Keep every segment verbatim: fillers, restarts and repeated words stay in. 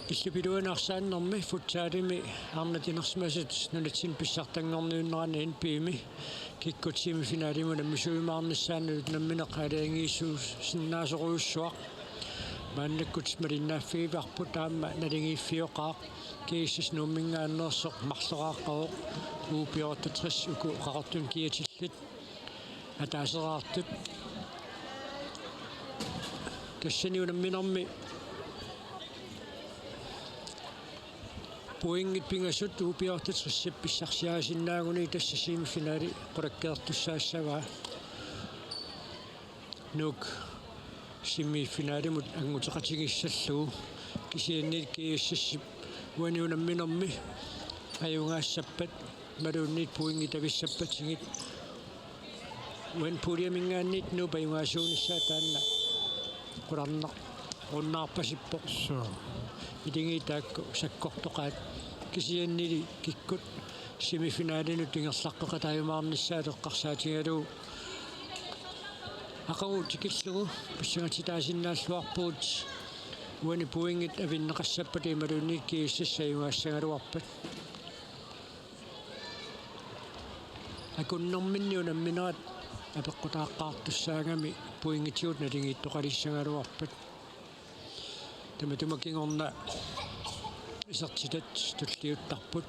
Killipiluani arsaannermi futsalimi arnat inersimasut nunatsinni pissartanngorniunneranni N B A-mi kikkut semifinalimut nammisuujumaarnissaannut unammineq aalajangiisuusinnaasorujussuaq. Maannakkut malinnaaffigivarput aamma naligiiffioqaaq. G S S Nuumminngaanneersoq marloraaqqavoq U B otteogtres uku Qaqortumi kiatillit ataaseraartut. Tassani unamminermi pointit pingasut U B otteogtresip pissarsiarisinnaaguni tassa semifinali qulakkeertussaassavaa. Nuuk semifinalimut anguteqatigissallugu, kisianni G S S-ip uani unamminermi ajugaassappat imaluunniit pointit avissappatigit uani puljeminngaanniit Nuup ajugaasuunissaa taanna qularnaq unnaarpasippoq. Suu. Iligi taakku sakkortoqaat, kisiannili kikkut semifinalinut ingerlaqqeqataajumaarnissaat eqqarsaatigalugu aqagu tikillugu pissangatitaasinnaalluarpugut uani pointit avinneqassappata imaluunniit G S S ajugaassagaluarpat. Akunnerminni unamminerat apeqqutaaqqaartussaagami pointitigut naligiittoqalissagaluarpat. Tamatuma kingorna isertitat tulliuttarput.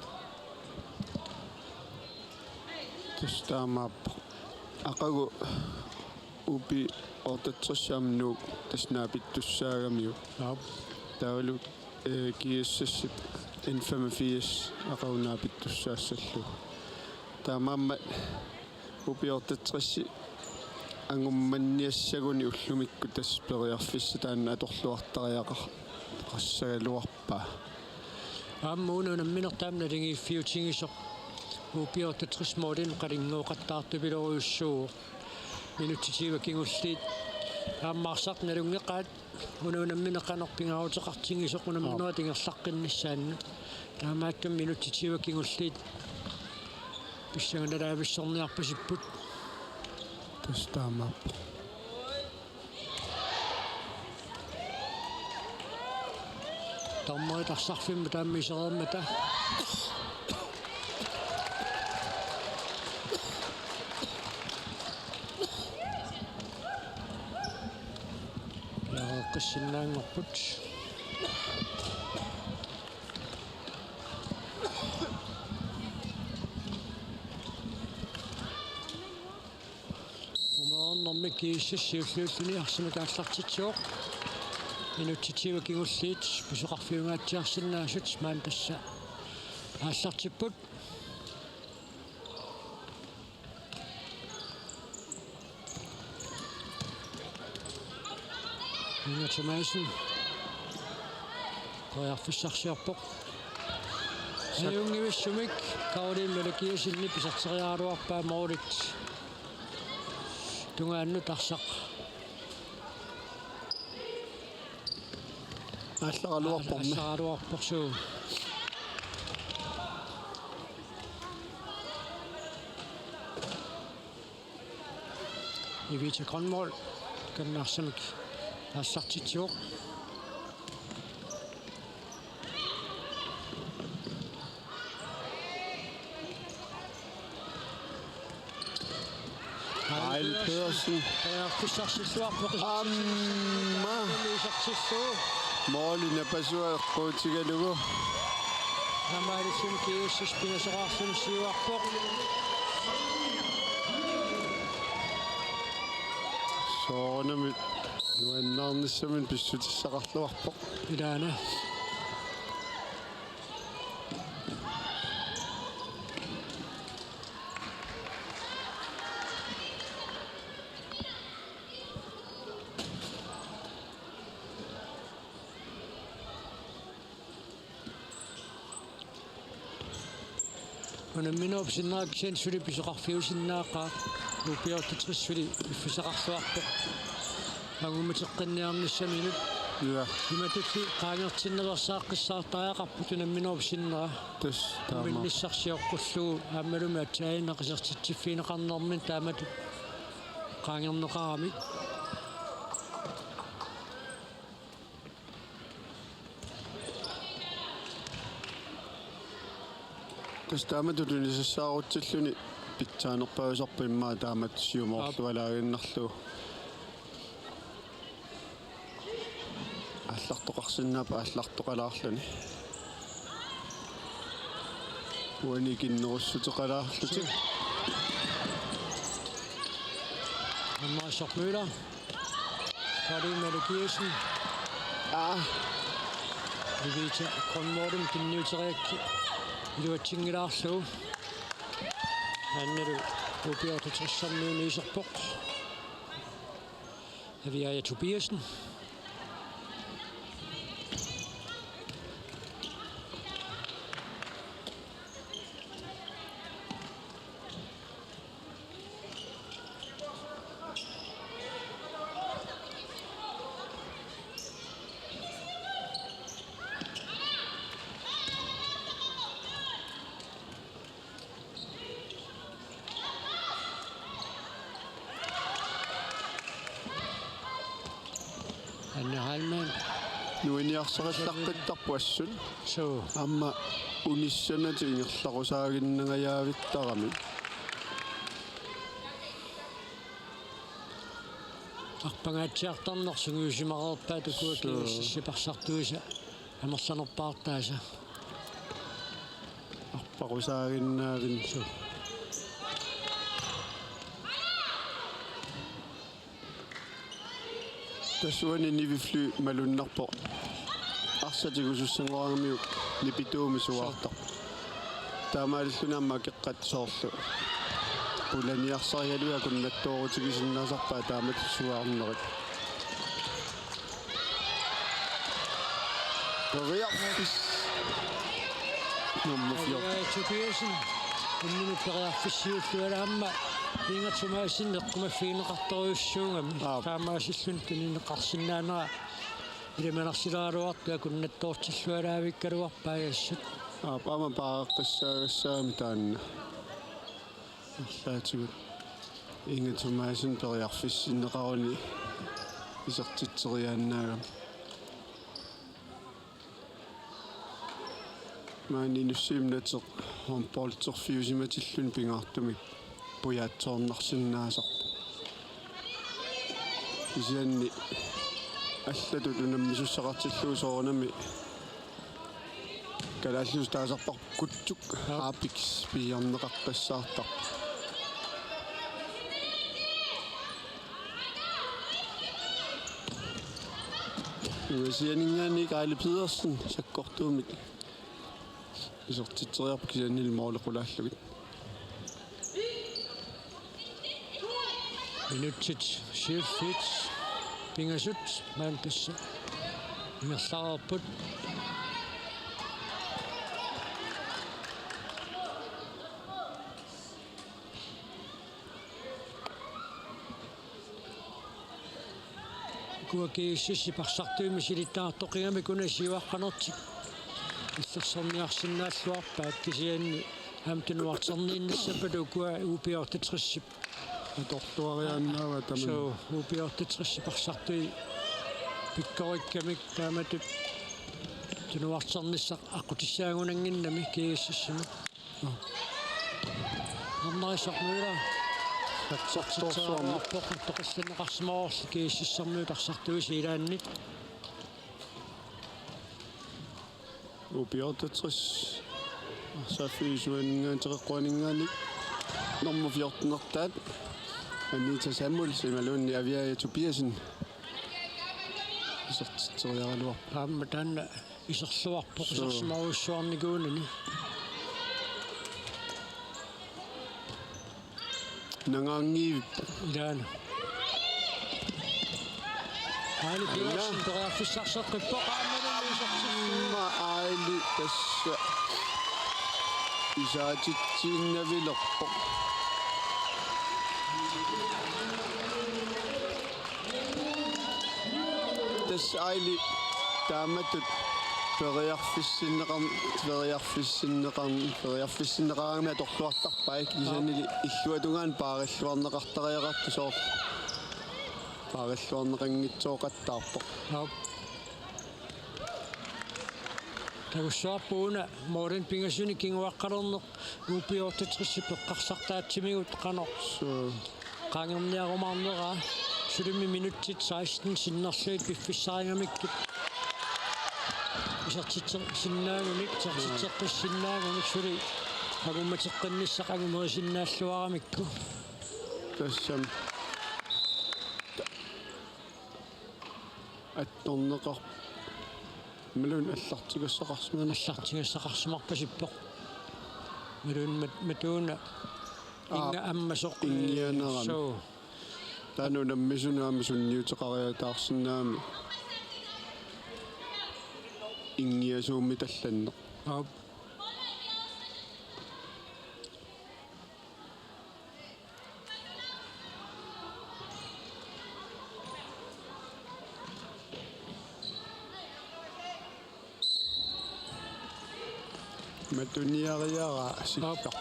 Tassa taamaappoq. Aqagu U B otteogtres aamma Nuuk tassa naapittussaagamiuk. Aap. Taavalu, eh, G S S-ip N femogfirs aqagu naapittussaassallugu. Taamaammat U B otteogtres angummanniassaguni ullumikkut tassa periarfissaq taanna atorluartariaqartoqassagaluarpaa. Aamma una unammineq taama naligiiffiutigisoq U B otteogtres målinik qalinngooqattaartupilorujussuuvoq. Minutsit tyve kingulliit aamma arsaq nalunngeqaat. Una unammineq qanoq pingaaruteqartigisoq unamminerit ingerlaqqinnissaannut. Taamaattumik minutsit tyve kingulliit pissanganalaavissorniarpasipput. Tassa taamaappoq. Dommerit arsarfimmut taama isereermata. Piareeqqissinnaanngorput. Umeernermik G S S siulliulluni arsamik aallartitsivoq. Minutsit tyve kingulliit pisoqarfiungaatsiarsinnaasut maani tassa aallartipput. Inger Thomassen. Periarfissarsiorpoq. Sak- Ajunngivissumik Karoline Møller-Kiessenip iserteriaraluarpaa målit tungaannut arsaq. Aallaraluarpormi. Aallaraluarpoq suu. Evita Grønvold, kanna arsamik aallartitsivoq. Ail Pedersen. Periarfissarsilluarpoq. Aamma. Isertillugu. Måli napasua eqquutigalugu. Taamaalilluni G S S pingasoqarluni siuarpoq. Soorunami nuannaarnissaminut pissutissaqarluarpoq. Ilaana. Unamminerup sinnera kisianni suli pisoqarfiusinnaaqaaq, U B otteogtres suli piffissaqarluarpoq. Angummateqqinniarnissaminut. Ja. Imatulli qaangertinneq ersaaqqissaartariaqarpoq unamminerup sinnera. Tassa taama. Umminnissarsioqqullugu aammalumi atsaaginnaq isertitsiffigineqarnermini taamatut qaangerneqaramik. Tassa taamatut tunisassaarutilluni pitsaanerpaasarpoq immaqa taamatut siumoorlualaaginnarlugu. Aallartoqarsinnaapput aallartoqalaarluni. Uani kinnerussuteqalaarlutik. Aamma Sormuula. Karin Malikiussen. Aa. Ivita Grønvoldum kinniuteriakkit iluatsinngilaarlugu. Annalu U B otteogtressermiunut iserpoq. Aviaja Tobiassen. Anne Heilmann. Nuiniarsarillaqqittarpoq assut. Suu. Aamma unissanatik ingerlarusaaginnangajavittarami. Arpangaatsiartarneq sungiusimareerpaat ukua. Suu. Kiussissi parsartuisa amerlanerpaartaasa. Arparusaaginnaavinnut. Tassa uani Nivi Fly malunnarpoq. Arsaq tigusussanngoramiuk nipituumik suaartarpoq. Taamaalilluni aamma akeqqat soorlu pulaniarsarigalugit akunnattoorutigisinnaasarpaat taamatut suaarnerit. Periarfis-, nummer fjorten. Aviaja Tobiassen. Unnummut periarfissiulluni aamma Inga Thomassen eqqumaffigineqartorujussuugami. Aap. Taamaasilluni tunineqarsinnaanera ilimanarsileraluartoq akunnattoortillualaavikkaluarpaa assut. Aap, aamma paaqqissaagassagami taanna. Arlaatigut Inga Thomassen periarfissinneqaruni isertitseriaannaagami. Maani Inussivimmi nateq håndbolderfiusimatilluni pingaartumik pujaatsoornarsinnaasarpoq. Kisianni allatut unammisussaqartillugu soorunami kalaallisut taasarparput kutsuk. Aap. Aapik piiarneqaqqissaartarpoq. Ungasianinngaanniit Kaali Pedersen sakkortuumik isertitseriarpoq kisiannili måli qulaallugit. Minutsit siulliit pingasut maani tassa ingerlareerput. Ukua G S S-ip arsartuut misilittagartoqqigamik una siuaqqanertik illersorniarsinnaalluarpaat kisianni aamma tunuarterniinnassappat ukua U B otteogtres-ip. Atorluariaannaava tamanna. Suu, U B otteogtres-ip arsartui pikkorikkamik taamatut tunuarternissaq aqqutissaagunannginnami G S S-imut. Arnarissaq Møller. Satsartorsuarmi. Toqissinneqarsimavorli G S S-ermiut arsartuisa ilaanni. U B otteogtres. Arsarfiusuaninngaanniit teqeqquaninngaanniit. Nummer fjorten-ertaat Anita Samuelsen imaluunniit Aviaja Tobiassen. Isertitseriaraluarpoq. Aamma taanna iserluarpoq. Suu. Isersimarujussuarnikuunani. Nangaanngivippoq. Ilaana. Aali Pedersen periarfissarseqqippoq aammalu isertittoq. Aamma Aali tassa isaatitsiinnavilerpoq. Tassa Aili taamatut periarfissinneqar-, periarfissinneqar-, periarfissinneqarami atorluartarpai kisiannili illuatungaani paarilluarneqartariaqartoq soorlu. Paarilluarneqanngitsooqattaarpoq. Aap. Takussuarput una målimi pingasuni kinguaqqalerneq U B otteogtres eqqarsartaatsimigut qanoq. Suu. Qaangerniarumaarneraa, sulimi minutsit seksten sinnerlugit piffissaringamikkit. Isertitseqqissinnaagunik, isertitseqqissinnaagunik suli angummateqqinnissaq angumerisinnaalluaramikku. Tassami. Attorneqar-, imaluunniit allartigassaqarsimaneq. Allartigassaqarsimarpasippoq. Imaluunniit mat-, matuuna. Aa, inga ammasoq. Inngianerami. Suu. Taanna unammisunut aamma sunniuteqariataarsinnaammat. Inngiasuummi tallanneq. Aap. Matuniariaraa sippoq.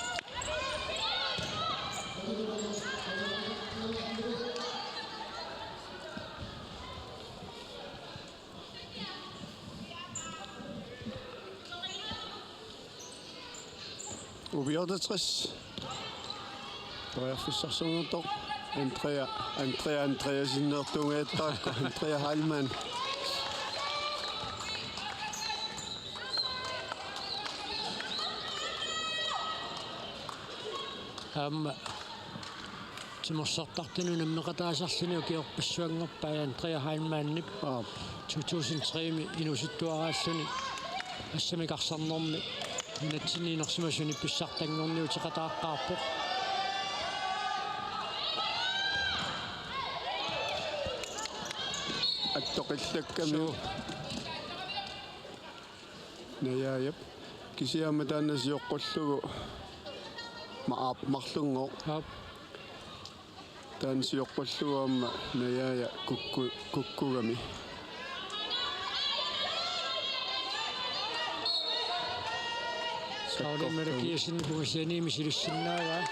U B otteogtres. Periarfissarsiornertoq. Andrea, Andrea, Andreasinneertuungajattarakku. Andrea Heilmann. Aamma timersortartuni unammeqataasarluni ukiorpassuanngorpai Andrea Heilmannip. Aap. To tusind tre-mi inuusuttuaraalluni assamik arsarnermi nunatsinni inersimasuni pissartanngorniuteqataaqqaarpoq. Attoqillakkami. Suu. Najaajap. Kisianni aamma taanna sioqqullugu ma-, aap, marlunngooq. Aap. Taanna sioqqullugu aamma Najaaja kukku-, kukkugami. Kauli Malakiasen pungasiani misilissinnaavaa.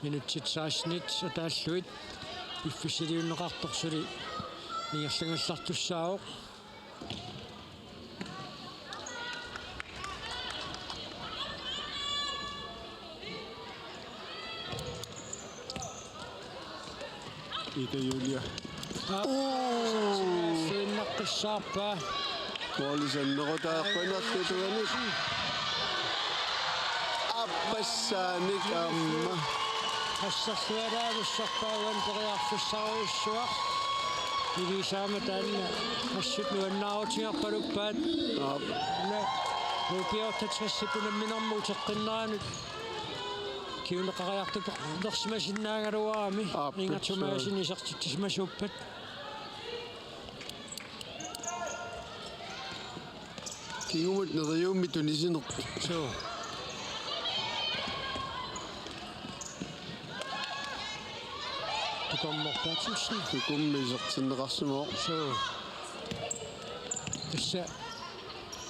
Minutsit seksten ataallugit piffissaliunneqartoq suli ingerlagallartussaavoq. Ida Julia. Uu! Suinnaqqissaarpaa. Måli sannerutaaqqinartutuanik. Appassaanik aamma. Assersualaavissorpaavan periarfissarujussuaq. Ilisaama taanna assut nuannaarutigerpaluppaat. Aap. Una U B otteogtres-ip unamminermut uteqqinneranut kinguneqariartulersimasinnaagaluarami. Aap, Inga Thomasen isertitsisimasuuppat. Kingumut neriuummi tunisinerput. Suu. Tukormortaatsussen. Tukummi isertinneqarsimavoq. Suu. Tassa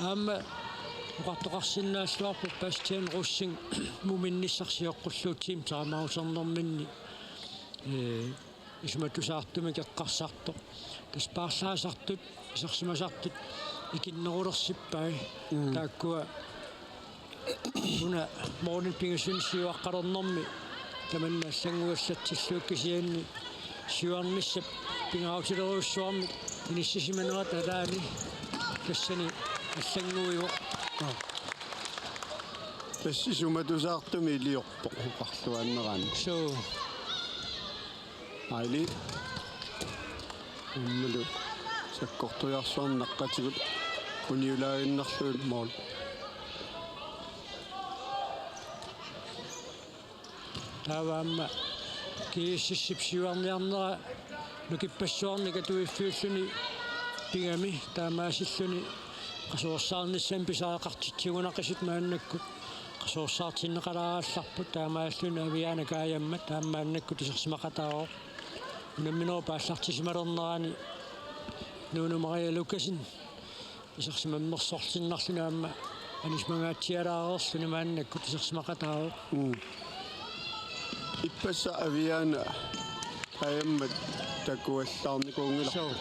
aamma oqartoqarsinnaalluarpoq Bastian Rosing muminnissaq sioqqullugu timeouternerminni. Ee, isumatusaartumik eqqarsartoq. Tassa paarlaasartut, isersimasartut, ikinnerulersippai. Mm. Taakkua una målimi pingasuni siuaqqalernermi tamanna allannguallatsillugu kisianni siuarnissap pingaarutilerujussuarmik inissisimanerata alaani tassani allannguivoq. Tassa isumatusaartumik iliorpoq oqarluaannaraanni. Suu. Aili. Aammalu sakkorturiarsuarnik naqqatigut uniulaaginnarlugu mål. Taava aamma G S S-ip siuarniarnera nukippassuarnik atuiffiulluni pigami taamaasilluni qasuersaarnissami pisariaqartitsigunaqisut maannakkut qasuersaartinneqalaarallarput taamaalilluni Aviana Kajammat taammaannakkut isersimaqataavoq. Unamminerup aallartisimalernerani Nuunu Maria Lukassen isersimammersortinnarluni aamma anisimangaatsialaareerluni maannakkut isersimaqataavoq. Mm. Ippassaq Aviana Aamma takuallaarnikuunngilaq. Suu.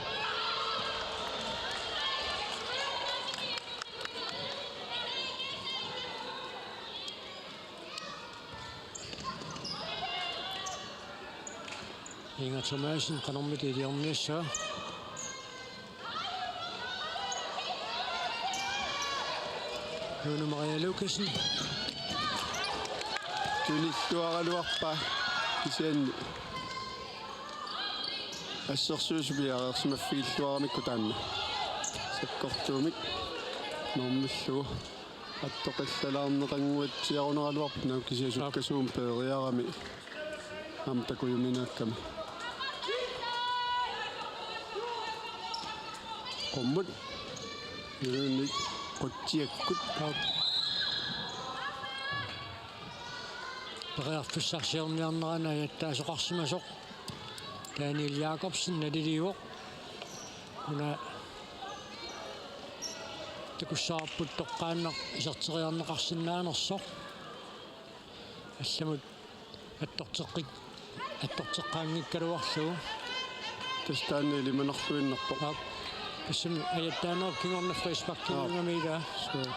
Inga Thomasen qanormita iliorniassaa. Lone Maria Lukassen. Tunilluaraluarpaa kisianni assersuisut piareersimaffigilluaramikku taanna. Sakkortuumik normillugu attoqillalaarneqannguatsiarunaraluarpoq, naamik, kisianni sukkasuumik peeriarami aamma takujuminaakkami. Qummut. Iluunniit qutsiakkut. Periarfissarsiorniarnerani ajattaasoqarsimasoq Daniel Jakobsen naliliivoq. Una takussavarput toqqaannaq iserteriarneqarsinnaanersoq. Allamut attorteqqik-, attorteqqaanngikkaluarlugu. Tassa taanna ilimanarluinnarpoq. Aap. Tassami ajattaanerup kingorna frisparkiuugami ilaa. Suu.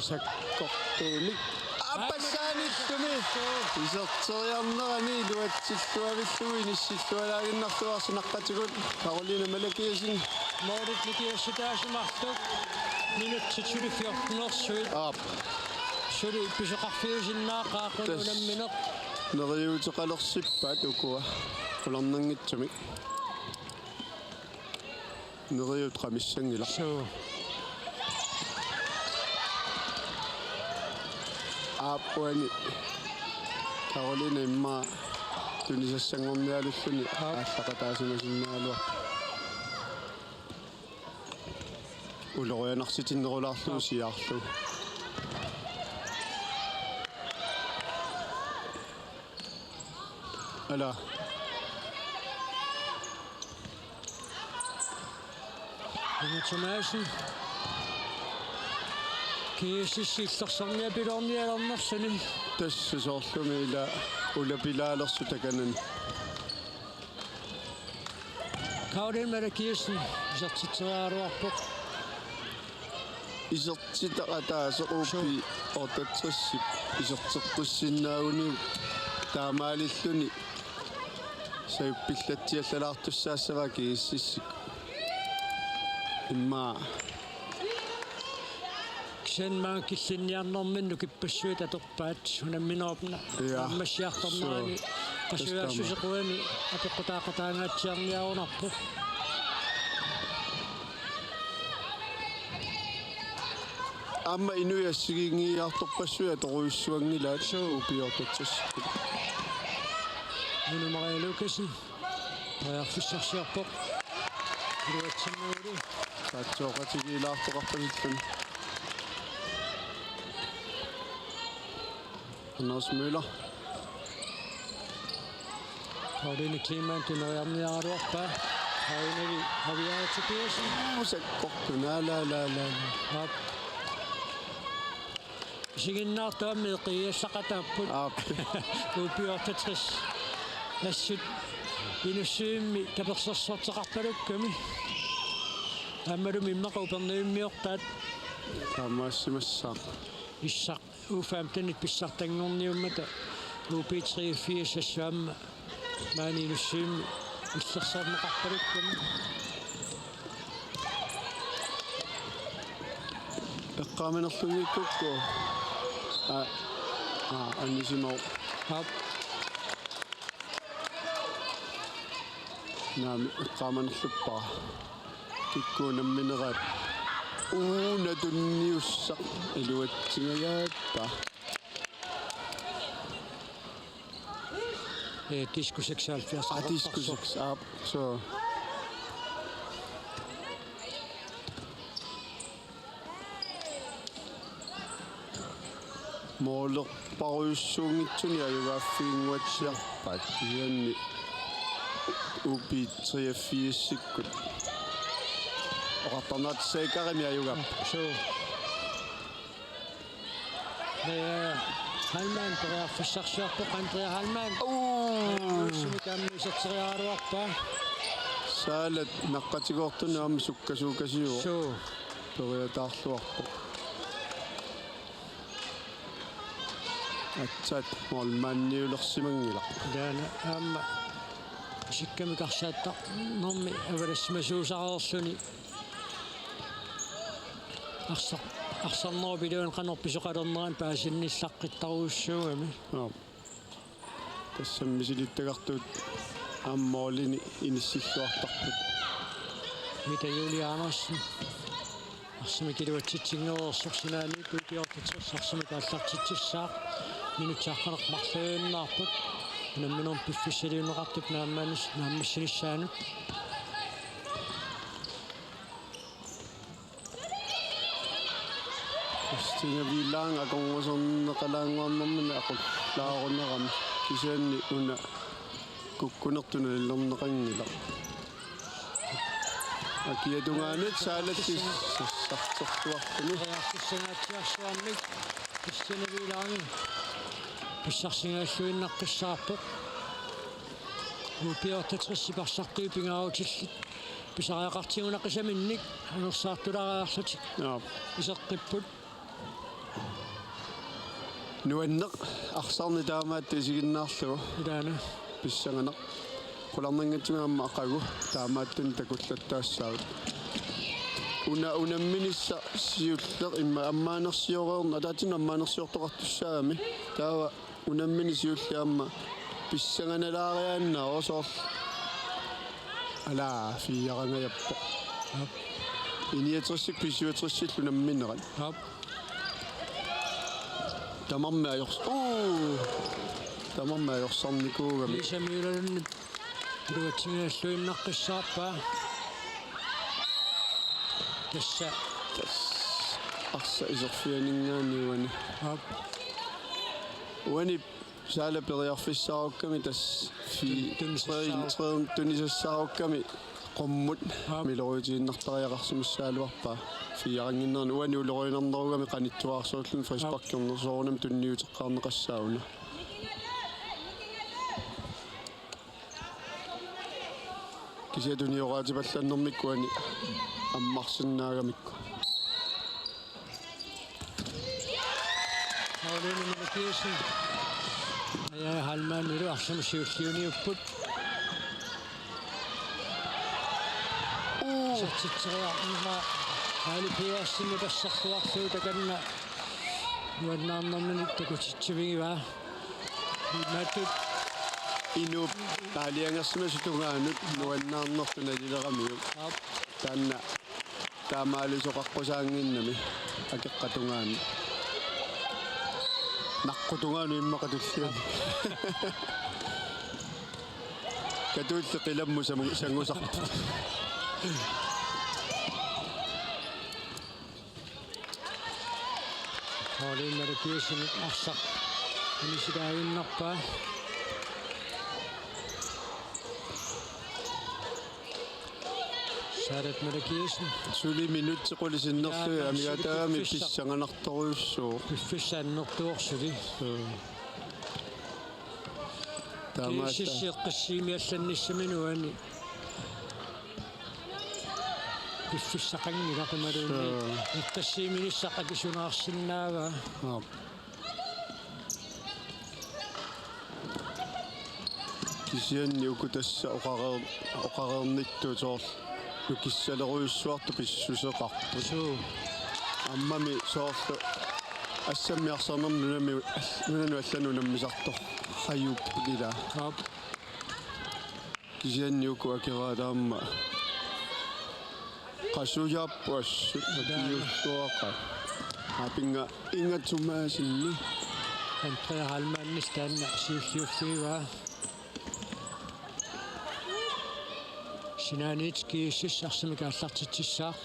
Sakkortuumik. Appassaanillumi. Iserteriarnerani iluatsilluavillugu inissillualaaginnarluarsi naqqatigut Karoline Malakiasen. Målit nikiassutaasimarluk. Minutsit suli fjortenersuit. Aap. Suli pisoqarfiusinnaaqaaq. Tassa unammineq. Neriuuteqalersippaat ukua. Qularnanngitsumik. Neriuut qamissanngilaq. Suu. Aap, uani Karoline immaqa tunisassanngornialulluni. Aap. Aallaqataasimasinnaagaluarpoq. Ulorianarsitinnerulaarlugu. Aap. Siaarlugu. Ala. Inga Thomasen. G S S illersorniapiloornialernerluni. Tassa soorlumi ila ulapilaalersoq takanani. Karoline Malakiasen isertitseriaraluarpoq. Isertitaq ataaseq U P otteogtresip iserteqqissinnaaguniuk taamaalilluni sajuppilaatsiallalaartussaassavaa G S S-ikkut. Immaqa. Kisianni maanga killinniarnerminni nukippassuit atorpaat unamminerup. Ja. Naammassiartornerani. Suu. Qasujaassuseq uani apeqqutaaqataangaatsiarniarunarpoq. Aamma inuit assigiinngiiaartorpassuit atorujussuanngilaat. Suu. U P otteogtres. Lone Maria Lukassen. Periarfissarsiorpoq. Iluatsinnagu. Saatsoqatigiilaartoqarpasilluni. Anders Møller. Karoline Kleemann tuneriarniaraluarpaa. Auneri Aviaja Tobiassen. Sakkortuna la la la la. Aap. Isiginnaartuami qiiassaqataapput. Aap. U P otteogtres. Assut Inussivimmi tapersersorteqarpalukkami. Aammalumi immaqa Upernavimmiortaat. Taamaassimassaaq. Issaq U femten pissartanngorniummata U P treogfirs assut aamma maani Inussivimmi illersorneqarpalukkami. Eqqaamanerlunngikkukku. Aa, aa, annisimavoq. Aap. Naamik, eqqaamanerluppara. Kikkut unammineraat. Uuna tunniussaq iluatsingajaappa. Eh, diskus seksoghalvfjerds. Ah, diskus seks. Ah, så. Målerparujussuunngitsuni ajugaaffiginnguatsiarpaat kisianni U P treogfirsikkut. Oqartarnerat Seikarimi ajugaappoq. Suu. Ee, Heilmann periarfissarsiorpoq, Andrea Heilmann. Uu! Sumik aamma iserteriaraluarpaa. Saalat naqqatigoortunut aamma sukkasuukasiuvoq. Suu. Periataarluarpoq. Aatsaat målmandiulersimanngilaq. Taanna aamma isikkamik arsaattarnermi avalassimasuusareerluni. Arsar-, arsarnerup iluani qanoq pisoqalernerani paasinnillaqqittarujussuugami. Joo. Tassami misilittagartuut aamma målini inissilluartarput. Mita Julie Andersen. Arsamik iluatsitsinngoreersoq sinaaniit U-otteogtres arsamik aallartitsissaaq. Minutsit aqqaneq-marluinnarput. Unamminermi piffissaliunneqartut naammanis-, naammassinissaanut. Kristina Vilang akornuserneqalaannguarnermini aqullaarunerami kisianni una kukkunertut nalilerneqanngilaq. Akia tungaanut Saalat sassartorluarluni. Periarfissangaatsiarsuarmik Kristina Vilang pissarsingaalluinnaqqissaarpoq. U-otteogtres-ip arsartui pingaarutillit pisariaqartigunaqissaminnik anersaartulaariarlutik. Joo. Iseqqipput. Nuanneq arsarneq taamaattut isiginnaarlugu. Ilaana. Pissanganaq. Qularnanngitsumik aamma aqagu taamaattunik takullattaassaaq. Una unamminissaq siulleq immaqa ammaanersioreerneq, ataatsinnut ammaanersiortoqartussaagami. Taava unammineq siulleq aamma pissanganalaariaannaavoq soorlu. Alaa, fireerangajappoq. Aap. I-niogtresikkut B-syvogtresillu unamminerat. Aap. Tamarmik ajors-, uu! Tamarmik ajorsarnikuugami. Lisa Møller-Lundip iluatsinngilluinnaqqissaarpaa. Tassa. Tassa. Arsaq iserfianinngaanniit uani. Aap. Uani Saalat periarfissaarukkami tassa fi-, tun-, tunisassaaruk-, trin-, trin-, tunisassaarukkamik qummut. Aap. Miloriutiinnartariaqarsimassagaluarpaa. Fireerannginnerani uani ulorianarnerugami qanittuararsuulluni frisparkinneq soorunami tunniuteqqaarneqassaaq una. Kisianni tunioraatipallannermikkut uani ammarsinnaagamikku. Karoline Mette Kielsen. Aja Heilmannilu arsamik siulliuniupput. Uu. Satsitseriarnera Aali Pedersenip asserluarlugu takanna nuannaarnermini takutitsivigivaa. Imaattoq. Inuup aalajangersimasut tungaanut nuannaarnertut nalileramiuk. Aap. Taanna taamaalisoqaqqusaannginnami akeqqap tungaanut. Naqqap tungaanut immaqa tulliani. Katuulli qilammut samu-, sangusarput. Karoline Mette Kielsenip arsaq anisilaaginnarpaa. Saalat Mette Kielsen. Suli minutsit qulit sinnerlugit. Jaa, amigaataagami piffissaq. Pissanganartorujussuuvoq. Piffissaq annertuvoq suli. Joo. Taamaattoq. G S S eqqissiimi allannissamini uani. Piffissaqanngilaq imaluunniit. Suu. Eqqissiiminissaq akisunaarsinnaavaa. Aap. Kisianni uku tassa oqareer-, oqareernittut soorlu nukissalerujussuartut pissuseqarput. Suu. Aammami soorlu assammik arsarnermut nunami, nunanut allanut unammisartoqajupput ilaa. Aap. Kisianni uku akeraat aamma qasujaapput assut akiulluaqaat. Aapinga Inga Thomassenip. Andrea Heilmannip taanna siulliuffigivaa. Sinaaniit G S S arsamik aallartitsissaaq.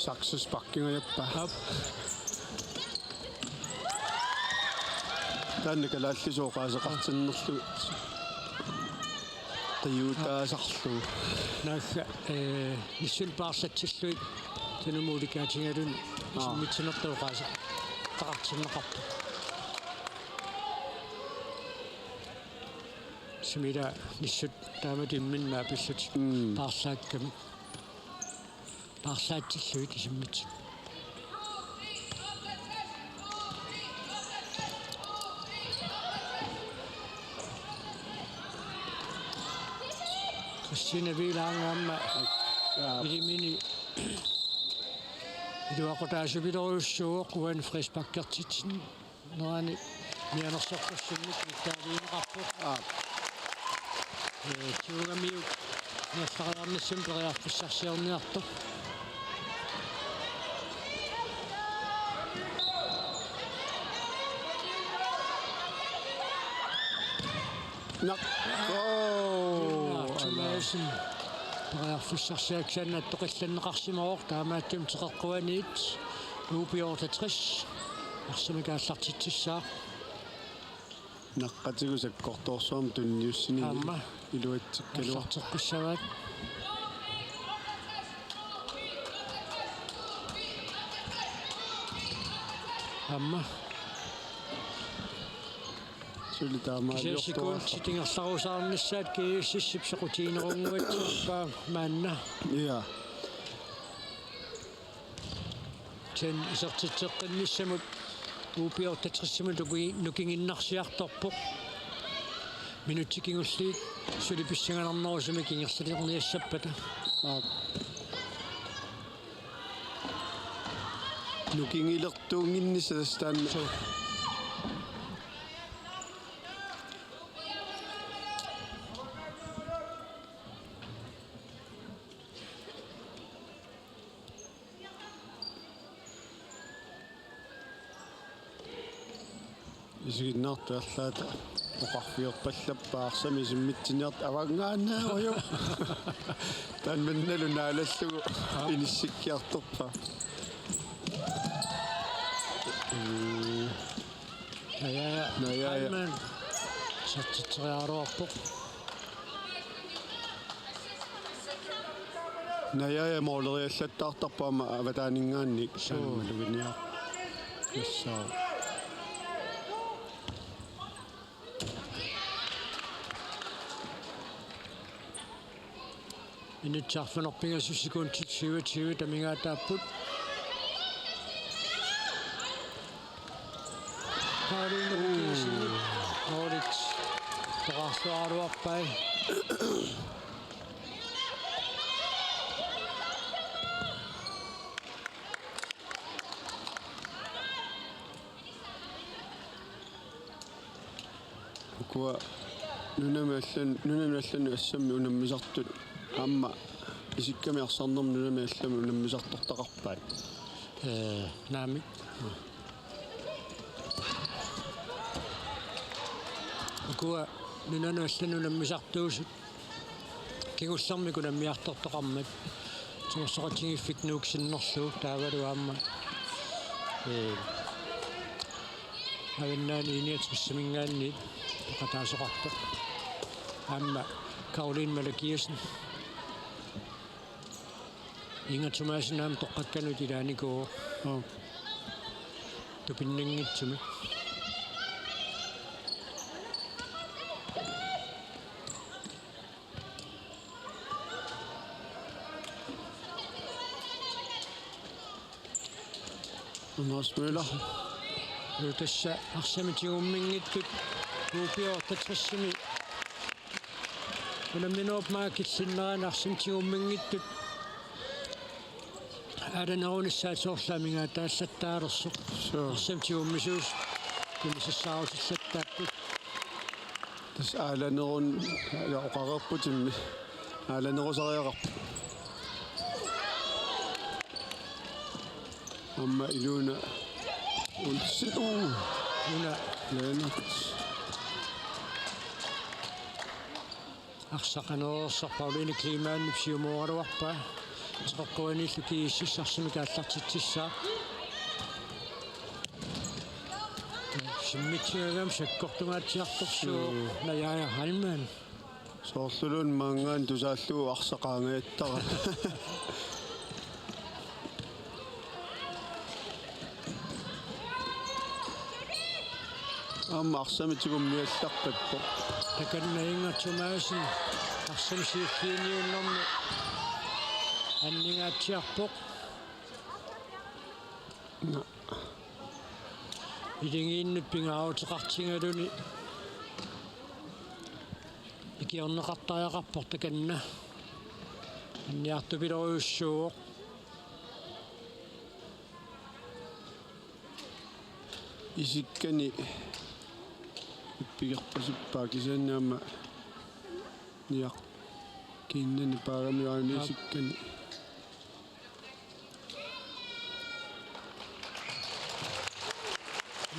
Saksisparkingajappaa. Aap. Taanna kalaallisut oqaaseqartinnerlugit qiuutaasarlugu. Naagga, eh, Nissut paarlatsillugit tunumut ulikaatigaluni. Aa. Isimmitsinertut oqaaseqartinneqarput. Sumila Nissut taamatut imminnut naapillutik. Mm. Paarlaakkamik. Paarlaatsillugit isimmitsinnut. Christine Viilaanga aamma. Jaa. Ilimini iluaqutaasupiloorujussuuvoq uani frisparkertitsin- nerani mianersorpassuarnik ittaaliineqarpoq. Aap. Eh, Tuugamiuk niallariarnissami periarfissarsiorniartoq. Naq. Oo, Jonna Thomasen. Periarfissarsiakkani attoqillanneqarsimavoq, taamaattumik teqeqquaniit U B otteogtres arsamik aallartitsissaaq. Naqqatigut sakkortoorsuarmik tunniussinigu. Aamma. Iluatsikkaluarpoq. Aallarteqqissavaat. Aamma. Suli taamaaliortuaarpaa. Kisianni sekundit ingerlarusaarnissaat G S S-ip soqutiginerunnguatsiarpaa maanna. Ja. Sen isertitseqqinnissamut U B otteogtres-imut nuki-, nukinginnarsiartorpoq. Minutsit kingulliit suli pissanganarnerusumik ingerlalerniassappata. Aap. Nukingilertuunnginnissaq tassa taanna. Suu. Isiginnaartut arlaata oqarfiorpallappaa arsamik isimmitsinnut avaangaanneerujuk. Taanna mannalu naalallugu inissikkiartorpaa. Mm. Najaaja. Najaaja. Heilmann. Isertitseriaraluarpoq. Najaaja mooleriallattaartarpoq aamma avataaninngaanniit. Suu. Taanna maluginiaq. Tassa. Minutsit arfineq-pingasut sekundit syvogtyve amigaataapput. Karoline Mathiassen. Målit. Toqqarluaraluarpai. Ukua nunami allan-, nunanut allanut assammik unammisartut aamma isikkamik arsarnermik nunami allamik unammisartortaqarpaat. Ee, naamik. Ukua nunanut allanut unammisartuusut. Kingullermik unammiartortoqarmat. Timersoqatigiiffik Nuuk sinnerlugu taavalu aamma. Ee, Avannaani I niogtresiminngaanniit peqataasoqarpoq. Aamma Karoline Malakiassen. Inga Thomasen aamma toqqakkanut ilaanikuuvoq. Uu. Tupinnanngitsumik. Anders Møller. Tassa arsamik tigumminngitsut U B otteogtresimi. Unamminerup maanga killinnerani arsamik tigumminngitsut. Aalanerunissaat soorlu amigaataallattaalersoq. Suu. Arsamik tigummisuusut tunisassaarutillattaapput. Tassa aalanerun-, ja, oqareerputimmi. Aalanerusariaqarpoq. Aamma Iluna Olsen. Uu. Una. Lennert. Arsaq anereersoq Pauline Kleemann siumooraluarpaa. Teqeqquaniillu G S S arsamik aallartitsissaaq. Simmitsigagami sakkortungaatsiartorsuuvoq. Mm. Naja Heilmann. Soorluluunniit maanngaanniit tusaallugu arsaq qaangajattara. Aamma arsamik tigummiallaqqippoq. Takanna Inga Thomassen arsamik siulliunniunnermi aningaatsiarpoq. Naa. Ilingiinnut pingaaruteqartigaluni ikiorneqartariaqarpoq takanna. Anniartupilorujussuuvoq. Isikkani ippigerpasippaat kisianni aamma niaqqiinnani paagamiuk aamma. Aap. Isikkani.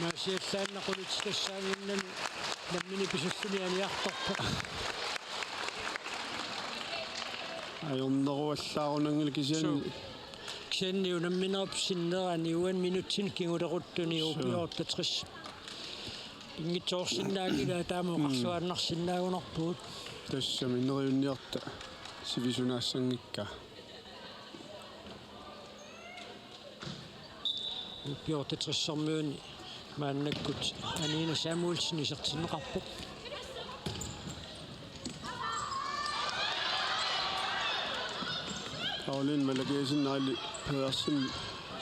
Maasiallaannaq qulitsitassaanginnami nammineq pisulluni aniartorpoq. Ajorneruallaarunanngilaq kisianni. Suu. Kisianni unamminerup sinnerani uani minutsini kinguleruttuni. Suu. U B otteogtres pinngitsoorsinnaanngilaa, taama. Mm. Oqarluaannarsinnaagunarpugut. Tassami neriunniarta sivisunaassanngikkaa. U B otteogtres-ermiuni maannakkut Aniina Samuelsen isertinneqarpoq. Karoline Malakiasen, Ali Pedersen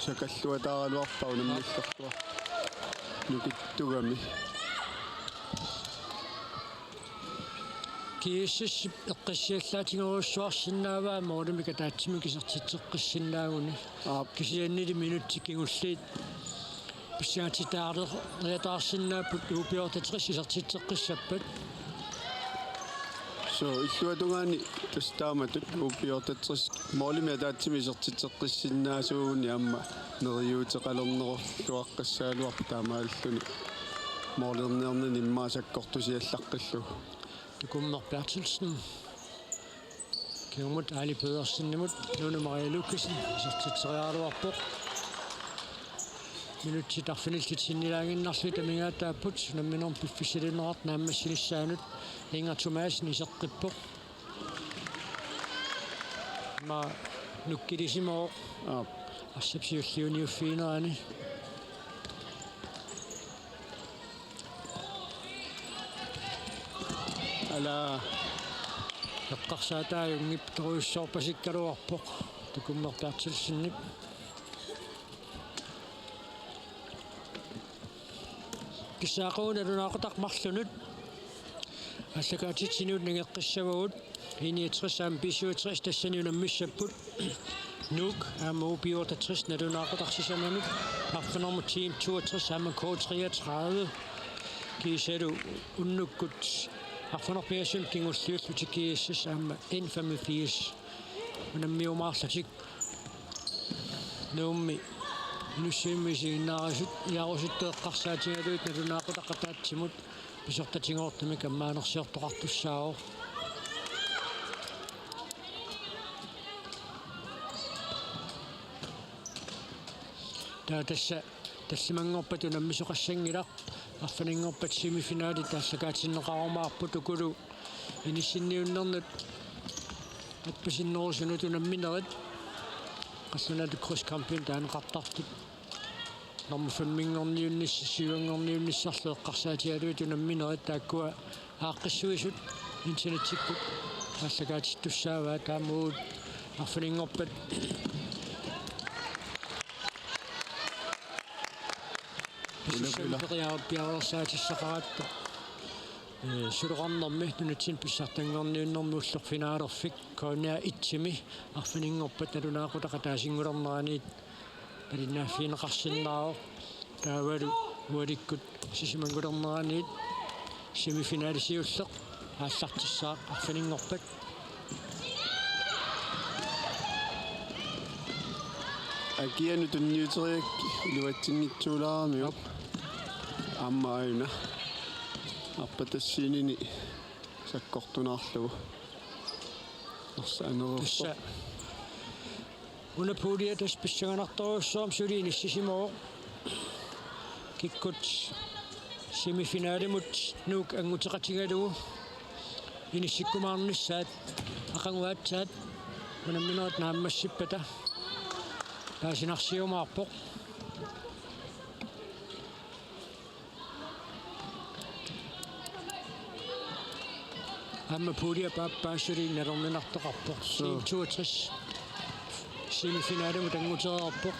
sakalluataaraluarpaa unammillerluarpoq nukittugami. GSS eqqissiallaatigerujussuarsinnaavaa målimik ataatsimik isertitseqqissinnaaguni. Aap. Kisiannili minutsit kingulliit pissangatitaariataarsinnaapput U B otteogtres isertitseqqissappat. Suu, illuatungaani tassa taamatut U B otteogtres målimik ataatsimik isertitseqqissinnaasuuguni aamma neriuuteqalernerulluaqqissagaluarpoq taamaalilluni målerniarnani immaqa sakkortusiallaqqillugu. Tukummer Berthelsen. Kingumut Ali Pedersenimut Lone Maria Lukassen isertitseriaraluarpoq. Minutsit arfinillit sinnilaaginnarlugit amigaataapput, unamminermi piffissaliunerartoq naammassinissaanut. Inga Thomassen iseqqippoq. Aamma nukkilisimavoq. Aap. Arsap siulliuniuffiginerani. Ala. Eqqarsaataajunngiptorujussuarpasikkaluarpoq Tukummer Berthelsenip. Kissaaqugu nalunaaqutaq marlunut aallakaatitsiniut nangeqqissavagut. I niogtres aamma B syvogtres tassani unammissapput. Nuuk aamma U B otteogtres nalunaaqutaq sisamanut. Arfineq-marlunut Team toogtres aamma K treogtredive. Kiisalu unnukkut arfineq-pingasunut kingulliullutik GSS aamma N femogfirs unammiumaarlutik. Nuummi Inussivimmi isiginnaarisut, iarusuttoq eqqarsaatigalugit nalunaaqutaq ataatsimut pisortatigoortumik ammaanersiortoqartussaavoq. Taava tassa tallimanngorpat unammisoqassanngilaq, arfininngorpat semifinalit aallakaatinneqarumaarput ukulu inissinniunnernut appasinnerusunut unamminerit. Qallunaatut cross countryt taaneqartartut. Nummer femminngorniunnis-, syvinngorniunnissarlu eqqarsaatigalugit unamminerit taakkua aaqqissuisut internettikkut aallakaatittussaavaat, taava uagut arfininngorpat pisussamik periarpiareersaatissaqaratta. Ee, suloqarnermi nunatsinni pissartanngorniunnermi ulloq finalerfik K N R et-imi arfininngorpat nalunaaqutaq ataasinngulerneraniit malinnaaffigineqarsinnaavoq. Taavalu ualikkut sisamanngulerneraniit semifinali siulleq aallartissaaq arfininngorpat. Akianut tunniuteriakkit iluatsinngitsuulaaramiuk. Aamma aajuna arpatassiinini sakkortunaarlugu. Arsaq anereersoq. Tassa una puljia tassa pissanganartorujussuarmik suli inissisimavoq. Kikkut Semifinalimut Nuuk annguteqatigalugu inissikkumaarnissaat aqagu aatsaat unamminerit naammassippata paasinarsiumaarpoq. Aamma puljip aappaa suli nalorninartoqarpoq. Suu. Team toogtres semifinalimut anngutereerpoq.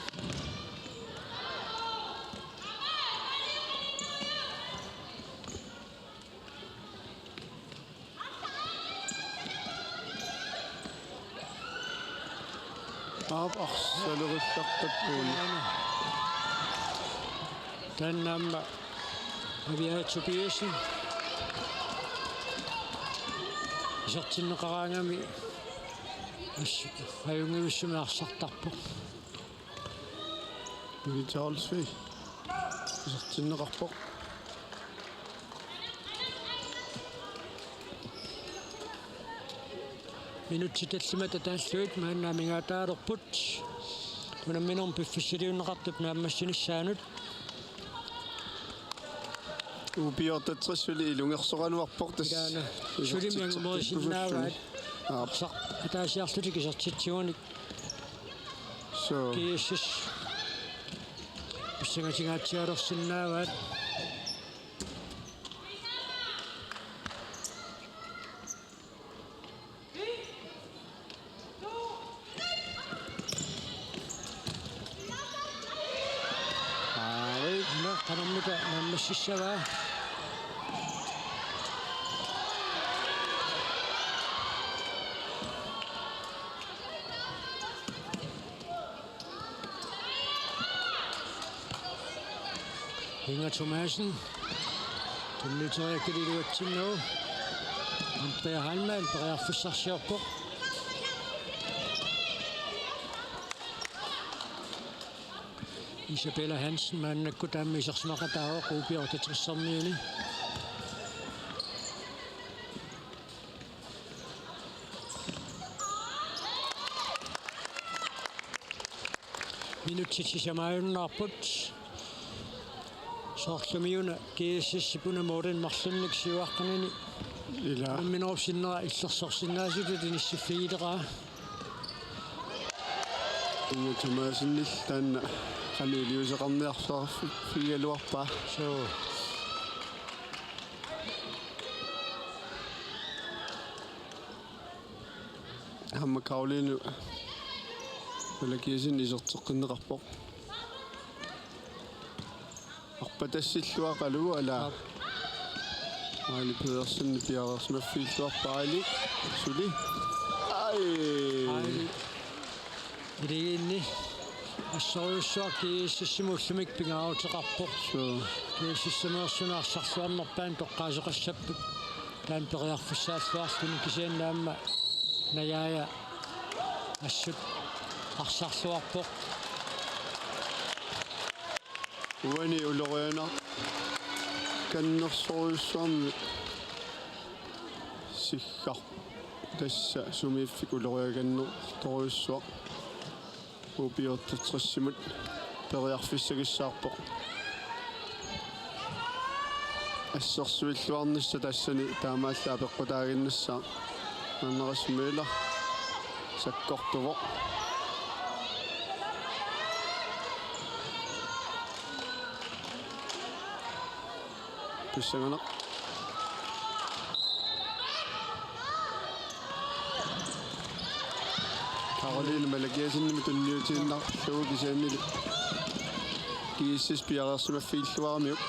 Aap, arsalerullartappugut. Taanna aamma Aviaja Tobiassen isertinneqaraangami as-, ajunngivissumik arsartarpoq. Victor Olsvig isertinneqarpoq. Minutsit tallimat ataallugit maanna amigaataalerput. Unamminermi piffissaliunneqartup naammassinissaanut. U B otteogtres suli ilungersoraluarpoq tassa. Ilaana. Suli miangumerisinnaavat. Aap. Sa-, ataasiarlutik isertitsigunik. Suu. G S S pissangatingaatsialersinnaavaat. Aarit. Una qanormita naammassissavaa? Inger Thomassen. Tunniuteriakkit iluatsinnagu. Andrea Heilmann periarfissarsiorpoq. Isabella Hansen maannakkut aamma isersimaqataavoq U B otteogtressermiuni. Minutsit sisamaajunnaarput. Soorlumi una G S S-ip una målimi marlunnik siuaqqanini. Ila. Unamminerup sinnera illersorsinnaasutut inissiffigileraa. Inger Thomassenillu taanna qanoq iliuuseqarniarfigigaluarpaa. Suu. Aamma Karoline Malakiassen iserteqqinneqarpoq. Arpatassilluaqalugu, ala. Aap. Aili Pedersen piareersimaffiilluarpaa, Aili. Suli. Ai. Aili. Iligiinni assorujussuaq G S S-imut ullumi pingaaruteqarpoq. Suu. G S S-imeersunik arsarluarnerpaani toqqaasoqassapput. Taanna periarfissaalluarluni kisianni aamma Najaaja assut arsarluarpoq. Uani ulorianaq kannersorujussuarmik siggarpoq. Tassa sumiiffik uloriakannertorujussuaq. U B otteogtressimut periarfissagissaarpoq. Assersuilluarnissaq tassani taamaallaat apeqqutaaginnassaaq. Anders Møller sakkortuvoq. Pissanganaq. Karoline Malakiassenimit tunniutiinnarlugu kisiannili G S S piareersimaffiilluaramiuk.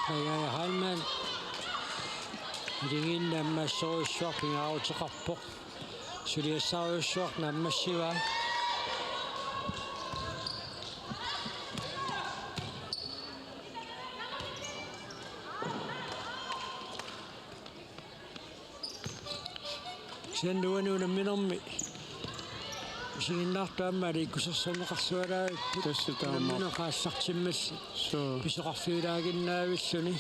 Najaaja Heilmann. Iligiinni aamma assorujussuaq pingaaruteqarpoq. Suliassarujussuaq naammassivaa. Kisianni uani unamminermi isiginnaartut aamma aliikkusersorneqarlualaavipput. Tassa taamaappoq. Unammineq aallartimmalli. Suu. Pisoqarfiulaaginnaavilluni.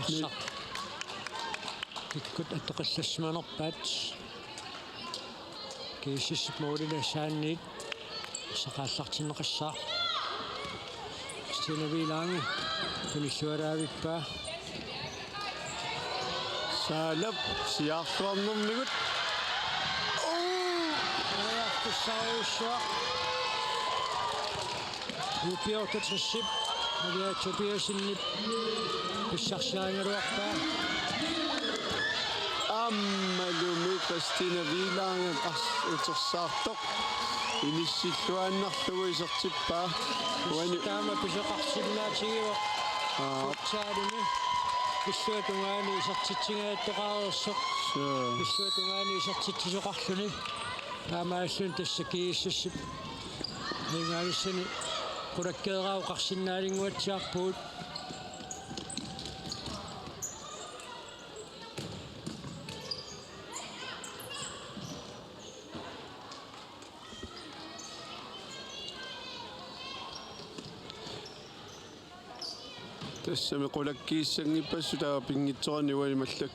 Arsaq. Kikkut attoqillassimanerpaat. GSS-ip målip asanniit arsaq aallartinneqassaaq. Stine Vilange tunilluaraavippaa. Saalap siaarluarnermigut. Uu! Periarfissarujussuaq. U B otteogtresip Maria Tobiassenip pissarsiarigaluarpaa. Aammalumi Christina Vilange ars-, utersaartoq inissilluaannarlugu isertippaa. Uani taama pisoqarsinnaatigivoq. Aa. Futsalimi. Illuata tungaani isertitsingaattoqareersoq. Suu. Illuata tungaani isertitsisoqarluni. Taamaalilluni tassa GSS-ip aningaasani qulakkeeraaqqarsinnaalinnguatsiarpugut. Tassami qulakkiissanngippassuit taava pinngitsoorani uani mallak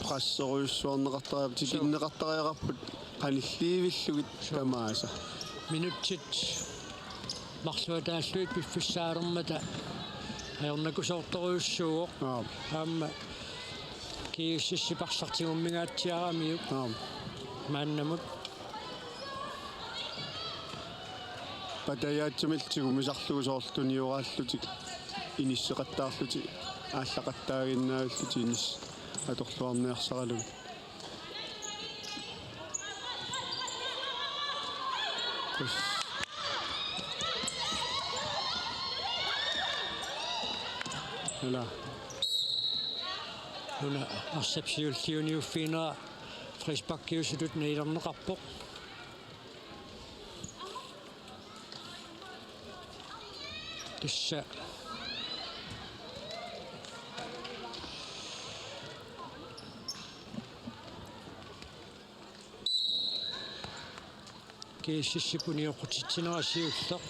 presserujussuarneqartariaqarput, tikinneqartariaqarput qanillivillugit tamaasa. Minutsit marluataallugit piffissaalermata ajornakusoortorujussuuvoq. Aap. Aamma GSS-ip arsaq tigummingaatsiaramiuk. Aap. Maannamut. Patajaatsumik tigummisarlugu soorlu tunioraallutik inisseqattaarlutik aallaqattaaginnarlutik inis atorluarniarsaralugit. Tassa. Ila. Una arsap siulliuniuffiginera frisparkiusutut nalilerneqarpoq. Tassa. GSS-ip unioqqutitsinera siulleq.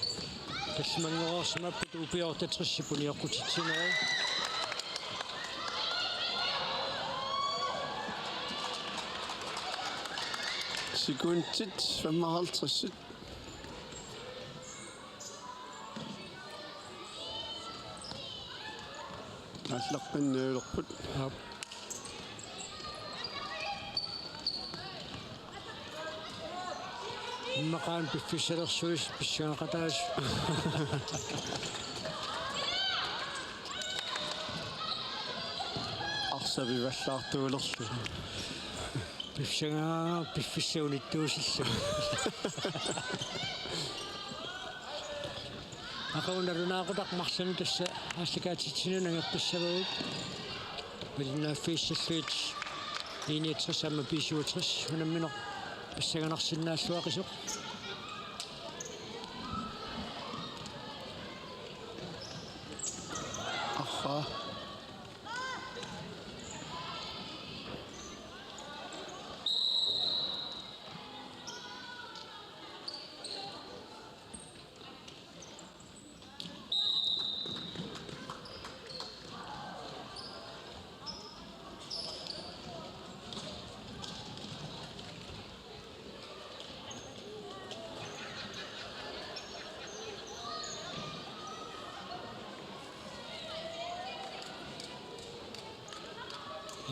Tallimanngorsimappat U B otteogtresip unioqqutitsinera. Sekundit femoghalvtreds. Aallartinnialerput. Aap. Immaqa aamma piffissalersuisut pissangaqataasut. Arsaq pivallaartuulerlugu. Pissangaa piffissaq unittuusillugu. Aqagu nalunaaqutaq marlunut tassa aallakaatitsineq nangertassavagut. Malinnaaffigissallugu I niogtres aamma B syvogtres unammineq pissanganarsinnaalluaqisoq. Arraa.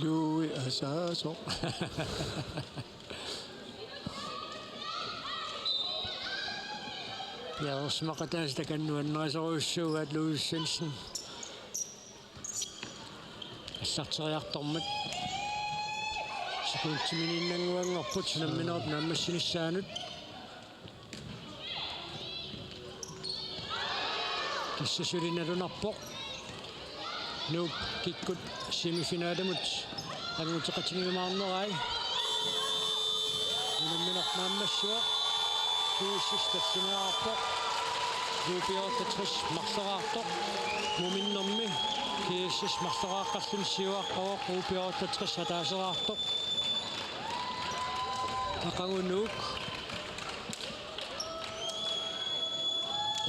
Louis asaasoq. Piareersimaqataasut takanna nuannarisorujussuugaat Louis Svendsen. Allarteriartormat. Sekundiminngaanneerpoq unamminerup naammassinissaanut. Tassa suli nalunarpoq. Nuuk kikkut semifinalimut anguteqatigiumaarnerai. Unammineq naammassivoq. GSS tallimaarpoq. U B otteogtres marloraartoq. Muminnermi GSS marloraaqqalluni siuaqqavoq, U B otteogtres ataaseraartoq. Aqagu Nuuk.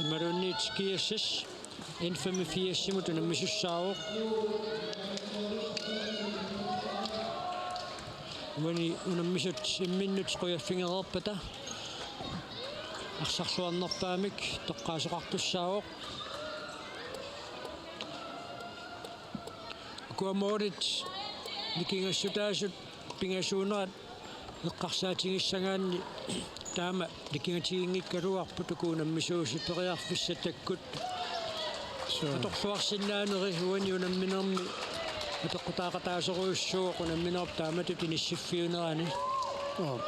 Imaluunniit GSS N femogfirsimut unammisussaavoq. Uani unammisut imminnut qujaffigereerpata arsarluarnerpaamik toqqaasoqartussaavoq. Ukua målit nikingassutaasut pingasuunerat eqqarsaatigissagaanni taama nikingatiginngikkaluarput uku unammisuusut periarfissat takkut. Suu. Atorluarsinnaaneri uani unamminermi apeqqutaaqataasorujussuuvoq unamminerup taamatut inissiffiunerani. Aap.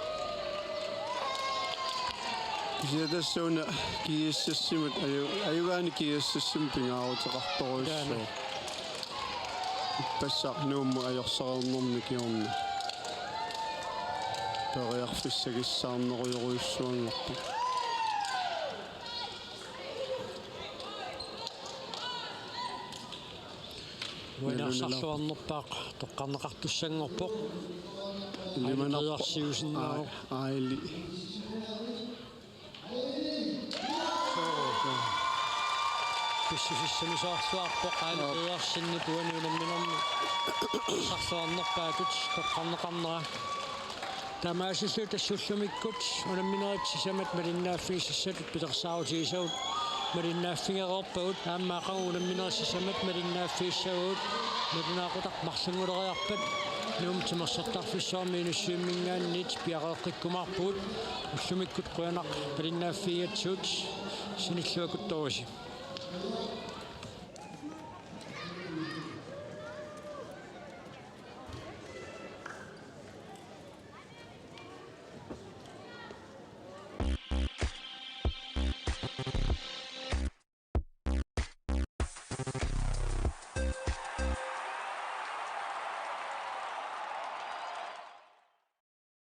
Kisianni tassa una GSS-imut aju-, ajugaani GSS-imut pingaaruteqartorujussuuvoq. Taana. Ippassaq Nuummut ajorsareernermi kingorna periarfissagissaarnerujorujussuanngorpoq. Uani arsarluarnerpaaq toqqarneqartussanngorpoq. Ilimanarpoq. Aili Pedersiusinnaavoq. Aa-, Aili. Pissusissamisoorluarpoq Aili Aap. Pedersenip uani unamminermi arsarluarnerpaatut toqqarneqarnera. Taamaasilluta tassa ullumikkut unamminerit sisamat malinnaaffigisassatut pilersaarutigisagut malinnaaffigereerpagut, aamma aqagu unamminerit sisamat malinnaaffigissagutsigu nalunaaqutaq marlunnguleriarpat Nuummut timersortarfissuarmi Inussivimminngaanniit piareeqqikkumaarpugut. Ullumikkut qujanaq malinnaaffigigatsigut, sanilliaqqutoorisi.